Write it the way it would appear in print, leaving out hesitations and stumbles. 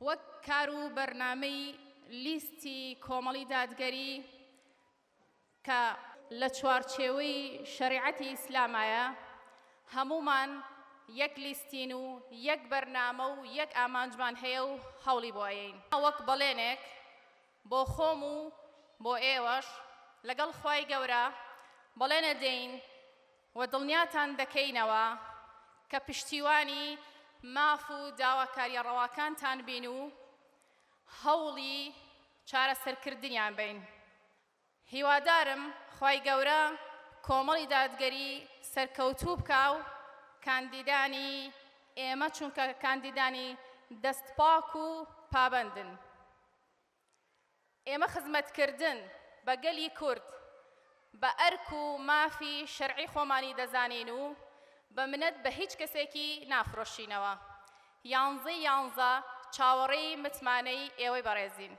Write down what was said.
وەک کار و بەرنامەی لیستی کۆمەڵی دادگەری کە لە چوارچێوەی شەریعەتی ئیسلامایە، هەموومان یەک لیستین و یەک بەرنامە و یەک ئامانجمان هەیە و هەوڵی بۆ ئەیەین. وەک بەڵێنێک بۆ خۆم و بۆ ئێوەش لەگەڵ خوای گەورە بەڵێن ئەدەین و دڵنیاتان دەکەینەوە کە پشتیوانی ماف و داواکاریە ڕەواکانتان بین و هەوڵی چارەسەرکردنیان بەین. هیوادارم خوای گەورە کۆمەڵی دادگەری سەرکەوتوو بکا و کاندیدانی ئێمە چونکە کاندیدانی دەست پاک و پابەندن. ئێمە خزمەتکردن بە گەلی کورد بە ئەرک و مافی شەرعی خۆمانی دەزانین و بە منەت بە هیچ کەسێکی نافرۆشینەوە. یانزەی یانزە چاوەڕێی متمانەی ئێوەی بەڕێزین.